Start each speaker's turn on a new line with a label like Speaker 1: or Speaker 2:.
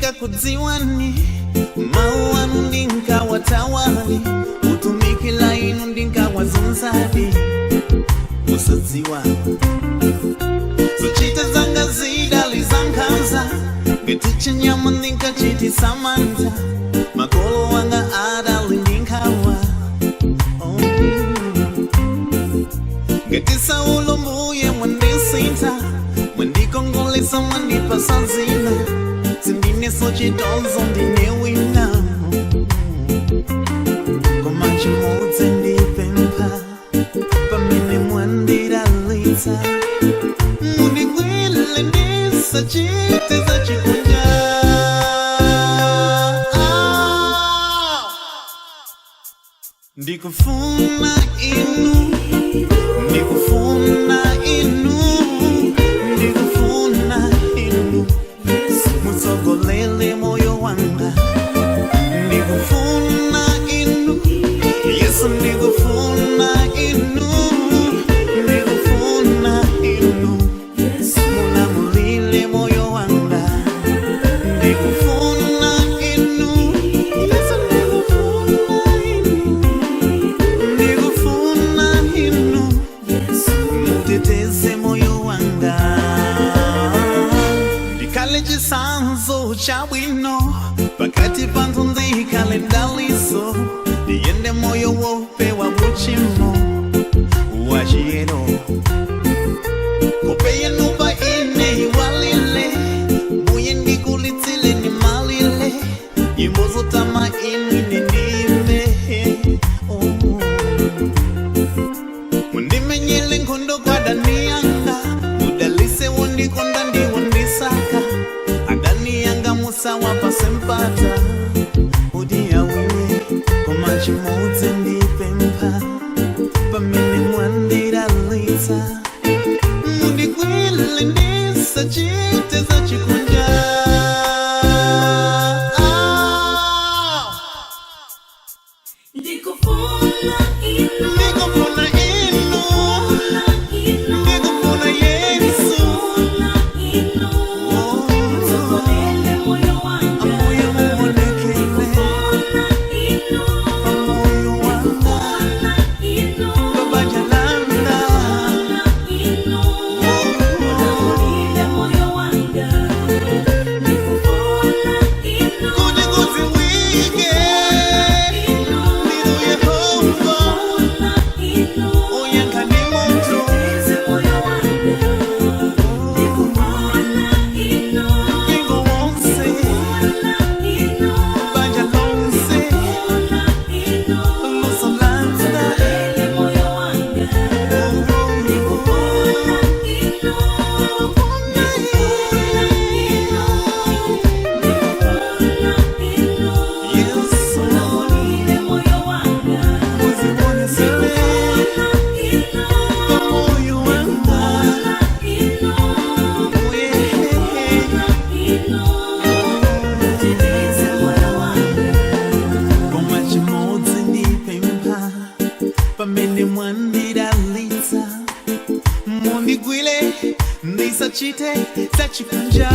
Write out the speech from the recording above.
Speaker 1: Sindinkakudziwani, mawu anu ndinkawatawali, utumikila inu ndinkawazunzadi usadziwa. Zochita zanga zidali zankhanza, ngati chinyama ndinkachitisa mantha, makolo wanga adali ndi nkhawa, oh. Ngati Saulo, Mbuye mwandisintha, mwandikongolesa, mwandipasa zina, sindineso chitonzo, ndine wina. Koma chimodzi ndipempha, pamene mwandidalitsa, mundigwile ndisachite za chikunja. Ndikufuna inu, ndikufuna inu, ndikufuna inu mutsogolele moyo wanga. Ndikufuna inu Yesu, ndikufuna inu, ndikufuna inu mulamulile moyo wanga. Ndikufuna inu Yesu, ndikufuna inu, ndikufuna inu muteteze moyo wanga, ndikale chisanzo chabwino pakati panthu, ndikale mdaliso, ndiyende moyo wopewa uchimo, wachiyero. Nkhope yanu pa ine iwalile, Mbuye, ndikulitsile ni malile, nyimbo zotama inu ine ndimbe, oh. Mundimenyele nkhondo kwa adani yanga, mudalise wondikonda ndiwondisaka, adani yanga musawapase mpata udiyawiwe. Koma chimodzi ndipempha, pamene mwandidalitsa, mundigwile ndisachite za chikunja.
Speaker 2: Ndikufuna inu.
Speaker 1: Ndikufuna inu.
Speaker 2: Inu.
Speaker 1: Ndikufuna Yesu.
Speaker 2: Ndikufuna inu. Mutsogolele moyo wanga.
Speaker 1: Ambuye muonekele.
Speaker 2: Ndikufuna inu.
Speaker 1: Pamoyo wanga.
Speaker 2: Ndikufuna inu.
Speaker 1: Pabanja langa.
Speaker 2: Ndikufuna inu. Mulamulile moyo wanga. Ndikufuna inu.
Speaker 1: Kuti kudziwike
Speaker 2: Inu.
Speaker 1: ndinu Yehova.
Speaker 2: Ndikufuna inu.
Speaker 1: Uyankha ndi munthu.
Speaker 2: Muteteze moyo wanga. Ndikufuna inu.
Speaker 1: Mpingo wonse.
Speaker 2: Ndikufuna inu.
Speaker 1: Banja lonse.
Speaker 2: Ndikufuna inu.
Speaker 1: Luso langa.
Speaker 2: Mutsogolele moyo wanga. Ndikufuna inu. Ndikufuna inu. Ndikufuna inu.
Speaker 1: Yesu.
Speaker 2: Mulamulile moyo wanga.
Speaker 1: Uzionesele.
Speaker 2: Ndikufuna inu.
Speaker 1: Pamoyo wanga.
Speaker 2: Ndikufuna inu.
Speaker 1: Uye.
Speaker 2: Inu. Muteteze moyo wanga.
Speaker 1: Koma chimodzi ndipempha, pamene mwandidalitsa, mundigwile ndisachite zachikunja.